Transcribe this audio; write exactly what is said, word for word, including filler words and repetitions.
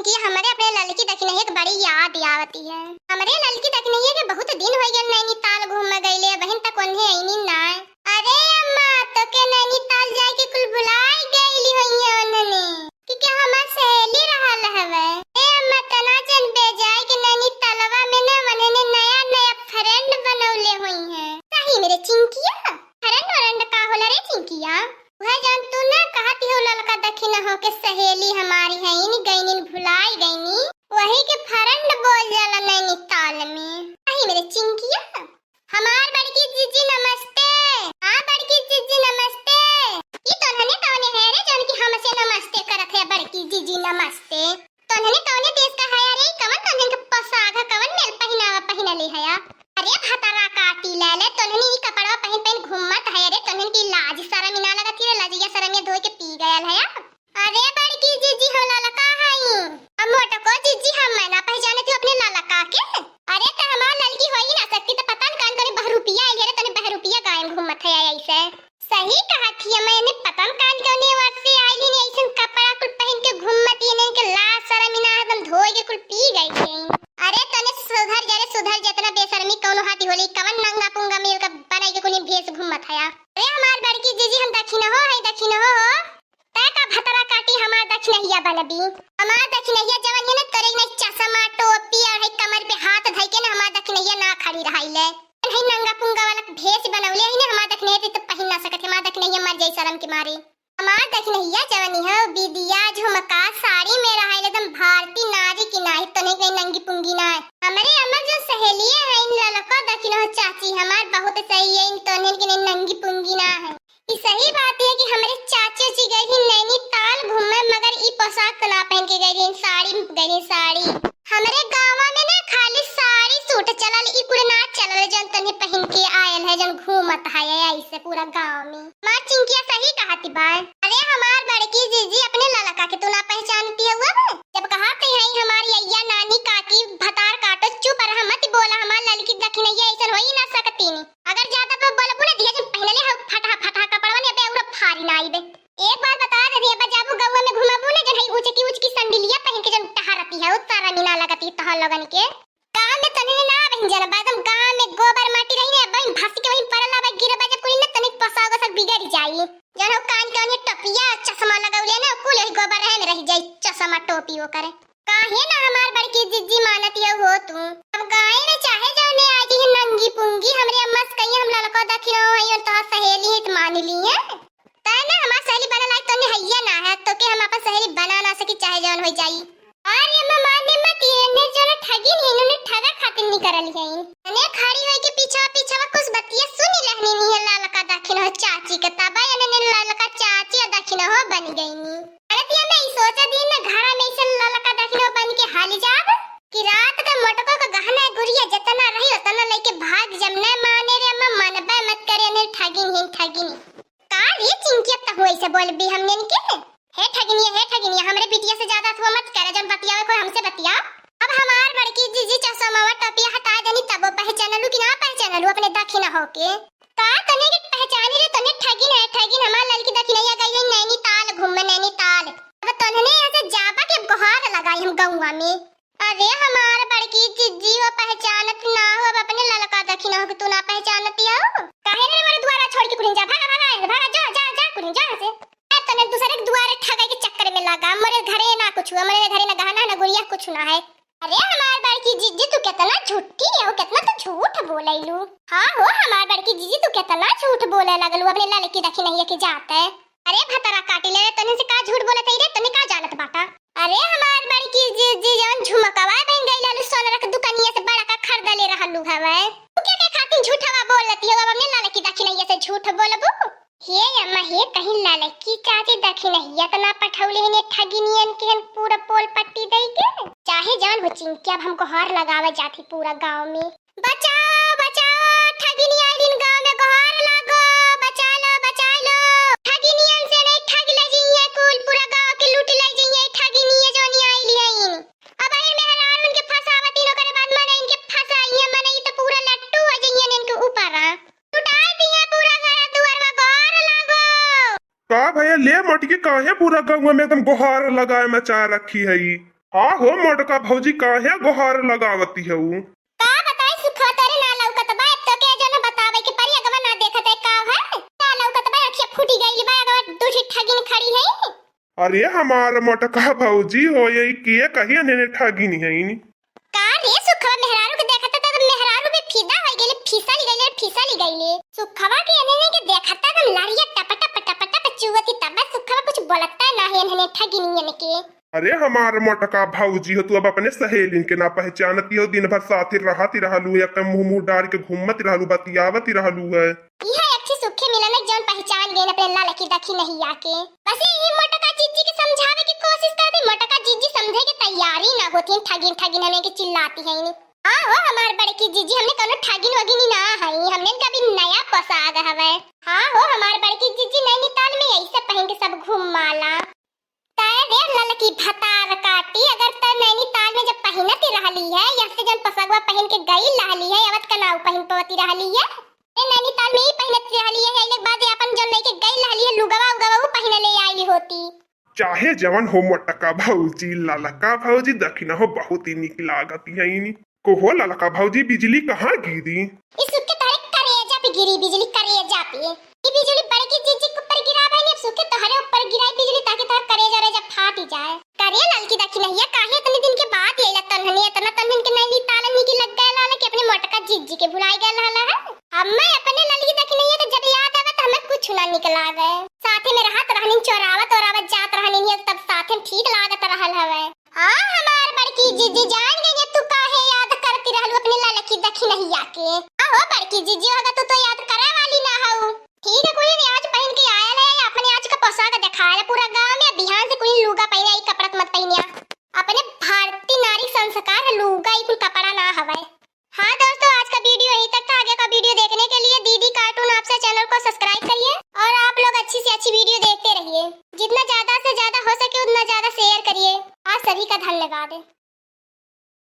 कि हमरे अपने ललकी दखिनहिया के बड़ी याद आवती है। हमरे ललकी दखिनहिया के बहुत दिन होइ गइल नैनीताल घूमे गइले, अबहिन तक ओन्हे अइनी नाय। अरे अम्मा, तोके नैनीताल जाए के कुल भुलाई गइली होइहैं ओन्हने। कि क्या हमार सहेली रहल हवे? ए अम्मा, तना जन बेजाए के नैनीतलवा में न ओन्हने नया नया friend बनौले होइहैं। सही में रे चिंकिया? Friend व्रेंड का होला रे चिंकिया? वह जौन तू ना कहती हो ललका दखिनहो के सहेली हमारी है, इन गइनिन भुलाई गइनी, वही के friend बोल जाला नैनीताल में। सही में रे चिंकिया? हमार बड़की जीजी नमस्ते। हाँ बड़की जीजी नमस्ते। ई तोन्हने कौने है रे जौन की हमसे नमस्ते करत है बड़की जीजी नमस्ते? तोन्हने कौने देश का है रे? कवन तोन्हन के पोशाक है, कवन मेल पहिनावा पहिनले है? अरे भतरा काटी ले ले, तोन्हनी ई कपड़वा पहिन पहिन घूमत है रे, तोन्हन की लाज शरम ना लगत है रे, लजिया शरम ये धोए के पी गयल है। अरे बड़की जीजी हो ललका हई। अब मोटको जीजी हम मैं ना पहचानत हूँ अपने ललका के। अरे त हमार ललकी होई ना सकती त पता न कान तोने बहरूपिया आइल है रे, तोने बहरूपिया गायन घूमत है ऐसे। सही कहत हिया, मैंने पता न कान कौने वर्ष से आइल ही ऐसन कपड़ा कुल पहिन के घूमत ही, इनके लाज शरम ना एकदम धोए के कुल पी गई थी। अरे तोने सुधर जा रे सुधर, जितना बेशर्मी कौनो हाथी होली, कवन नंगा पुंगा मेल का बनाई के कुनी भेष घूमत है। अरे हमार बड़की जीजी हम दखिनहो है, दखिनहो हो। तै का भतरा काटी हमार दखिनहिया बनबी? हमार दखिनहिया जवन है ना तोरे नहीं चश्मा टोपी और है कमर पे हाथ धई के ना हमार दखिनहिया ना खड़ी रहाई ले। नहीं नंगा पुंगा वाला भेष बनौले है ना हमार दखिनहिया तो पहिन ना सकत है, हमार दखिनहिया मर जाई शरम के मारे। हमार दखिनहिया जवन है बिदिया झुमका साड़ी में रहाई ले एकदम भारती नारी की नाई तो नहीं कहीं नंगी पुंगी ना है। हमरे अमर जो सहेलिया है इन ललको दखिनहो चाची हमार बहुत सही है, इन तोहन के नहीं नंगी पुंगी ना है। ई सही बात है कि हमरे चाचे जी गए ही नैनीताल घूमे, मगर ई पोशाक तो ना पहन के गए ही, साड़ी में गए ही, साड़ी। हमरे गाँव में ना खाली साड़ी सूट चलल, ई कुल ना चलल, जन तनी पहन के आयल है, जन घूमत है ऐसे पूरा गाँव में। माँ चिंकिया सही कहती बा। अरे हमार बड़की जीजी अपने ललका के तू ना पहचानती है अब? जब कहा थे हैं हमारी अइया नानी काकी भतार काटो, चुप रह मत बोला, हमार ललकी दखिनैया ऐसन होई ना सकती नी। अगर ज्यादा ब-, बोलबू ना, दिया जन पहनले हऊ फटहा फटहा कपड़वा ने, अबे उरा फारी ना आइबे। एक बात बता दे, अबे जाबू गौवा में घुमाबू ना, जन हई ऊंचकी ऊंचकी संडिलिया पहन के जन टहरती है, उत्तर मीना लगती तोहर लोगन के। गाँव में तनी ना बहिन जन, एकदम गाँव में गोबर माटी रही ने, बहिन भस के वहीं परल बा, गिरबा जब कुली ना तनिक पोशाक ओशाक बिगड़ जाई। जन हो कान के ओनिया टोपिया, चश्मा लगौले ना, कुल वही गोबर रहे में रह जाई, चश्मा टोपी ओकर। काहे ना हमार बड़की जिज्जी मानत हऊ हो तू? अब गाँव में चाहे जौने आ जइहे नंगी पुंगी, हमरे अम्मा से कहिए हम ललको दखिनो हई और तोहार सहेली है त मान लिए। तै ना हमार सहेली बनल आई तोने हइया ना है, तो के हम अपन सहेली बना ना सकी चाहे जौन हो जाई। अरे अम्मा माने मत, ये ने जौन ठगी नहीं, इन्होंने ठगा खातिर नहीं करल है। अने खड़ी होई के पीछा पीछा कुछ बतिया सुनी लहनी नहीं है ललका दखिनो चाची के, तबा इन्होंने ललका चाची और दखिनो हो बन गई नी। अरे तिया मैं ई सोचा दिन ना घरा में इसे ललका दखिनो बन के हाली जाब कि रात का मोटको का गहना गुरिया जितना रही उतना लेके भाग जब न माने रे अम्मा मनबे मत करे ने ठगिन ही ठगिन। का रे चिंकी अब तहु ऐसे बोलबी हमने के? हे ठगिनिया, हे ठगिनिया, हमरे बिटिया से ज्यादा तू मत करे, जब बतियावे कोई हमसे बतिया। अब हमार बड़की जीजी चश्मा टोपिया हटा देनी तबो पहचानलू कि ना पहचानलू अपने दखिना होके? का तने के पहचानी रे, तने ठगिन है, ठगिन हमार ललकी दखिनैया गई है नैनीताल घूमे, नैनीताल। अब तोहने यहाँ से जाबा के गोहार लगाई हम गौवा में। अरे हमार बड़की जिज्जी हो, पहचानत ना हो, अब अपने ललका दखिना हो कि तू ना पहचानती हो। काहे रे मोरे दुआरा छोड़ के कुलिन जा, भागा, भागा, भागा, जा, जा, जा, कुलिन जा यहाँ से। अब तने दूसरे के दुआरे ठगाई के चक्कर में लगा, मोरे घरे ना कुछ हुआ, मोरे घरे ना गहना ना गुड़िया कुछ ना है। अरे हमार बड़की जीजी, तू कितना झूठी हो, कितना तू झूठ बोलैलू। हाँ हो हमार बड़की जीजी, तू कितना झूठ बोले लगलू अपने ललकी दखिनैया के जाते। अरे भतरा काटी ले रे, तोहनी से का झूठ बोलत है रे, तोहनी का जानत बाटा? अरे हमार बड़की जीजी, जौन झुमकवा बन गई लालू सोनरा के दुकानिया से बड़ा का खरीदले रहलू हवे, तू के के खातिर झूठवा बोलती हो? अब अपने ललकी दखिनैया से झूठ बोलबू? हे अम्मा हे, कहीं ललकी चाची दखिनैया त ना पठौले हन ये ठगिनियन के हन पूरा पोल पट्टी दई के। चाहे जौन हो चिंकी, अब हम गोहार लगावे जाती पूरा गाँव में। बचाओ, बचाओ, ठगिनी आइलिन गाँव में, गोहार लागो, बचा लो, बचा लो। ठगिनियन से नहीं ठग ले जइहे कुल, पूरा गाँव के लूट ले जइहे ठगिनिया जौनी आइली हईन। अब अहिन मेहरारून के फंसावतीन, ओकरे बाद मने इनके फंसाइए, मने ई तो पूरा लट्टू हो जइहे इनके ऊपर। लुटाई दिए पूरा घर दुआर में गोहार लागो। का भैया ले मोटकी, काहे पूरा गाँव में एकदम गोहार लगाए मचा रखी है ई? का हो मोटका भौजी, काहे गोहार लगावती हऊ? का बताई सुखवा, तोरे ना लौकत बा, अब तोके जौन बतावे के परी, अगवा ना देखत है का है? ना लौकत बा, अखिया फूटी गइल बा, अगवा दू ठे ठगिन खड़ी है। अरे हमार मोटका भौजी हो, यही के कही एन्हने ठगिन हईन। का रे सुखवा, मेहरारू के देखत है त मेहरारू भी फिदा होइ गइले, फिसली गइले, फिसली गइले। सुखवा के एन्हने के देखत है त लरिया टप टप टप टप चुअती, तब सुखवा कुछ बोलता ना है एन्हने ठगिनियन के। अरे हमार मोटका भौजी हो, तू अब अपने सहेलिन के ना पहचानती हो, दिन भर साथे रहती रहलू है, एक मुंह मुंह डार के घूमत रहलू, बतियावत रहलू है। इहे एक ठे सुखे मिलन है, जौन पहचान गए अपने ललकी दखिनहिया के। बस यही मोटका जिज्जी के समझावे की कोशिश कर दी, मोटका जिज्जी समझे के तैयारी ना होती, ठगिन ठगिन हमें के चिल्लाती है इन्हीं। हाँ हो हमार बड़की जिज्जी, हमने कौनो ठगिन वगिन ना हई, हमने कभी नया पोशाक हवे। हाँ हो हमार बड़की जिज्जी, नैनीताल में ऐसे पहन के सब घूमाला। तय रे ललकी भतार काटी, अगर तय नैनीताल में जब पहिनत रहली है, यहाँ से जौन पोसगवा पहिन के गई रहली है, अवत का नाव पहिन पवती रहली है। ए नैनीताल में ही पहिनत रहली है, अइले के बाद ये अपन जौन लेके गई रहली है, लुगवा उगवा उ पहिन ले आइली होती। चाहे जवन हो मोटका भौजी, ललका भौजी, दखिना हो बहुत ही निक लागत है इनी। को हो ललका भौजी, बिजली कहाँ गिरी? ई सुखे तोहरे करेजा पे गिरी बिजली, करेजा पे। ई बिजली बड़की जिज्जी के ऊपर गिरा बहनी, अब सुखे तोहरे ऊपर गिराई बिजली, ताकि तोहर करेजा रेजा फाटी जाए। करे ललकी दखिनहिया, काहे इतने दिन के बाद ये तनहनी, इतना तनहन के नैनीताल निकी लग गए लाला कि अपने मोटका जिज्जी के भुलाई गए लाला है। हमें अपने ललकी दखिनहिया के जब याद आवे तो हमें कुछ ना निकला गए। साथे में रहत रहनी, चोरावत ओरावत जात रहनी, तब साथे में ठीक लागत रहल हवे। हाँ, हमार बड़की जिज्जी, जान गई तू काहे याद करती रहलू अपने ललकी दखिनहिया के। हाँ हो बड़की जिज्जी, होगा तू तो याद करे वाली ना हऊ। ठीक है, कोई नहीं, आज पहन के आयल है, अपने आज का पोशाक दिखायल पूरा गांव में, बिहान से कोई लुगा पहने आई, कपड़ा मत पहनिया। अपने भारतीय नारी संस्कार है, लुगा ई कुल कपड़ा ना हवे। हाँ दोस्तों, आज का वीडियो यहीं तक था। आगे का वीडियो देखने के लिए दीदी कार्टून आपसे चैनल को सब्सक्राइब करिए और आप लोग अच्छी से अच्छी वीडियो देखते रहिए। जितना ज्यादा से ज्यादा हो सके उतना ज्यादा शेयर करिए। आप सभी का धन्यवाद।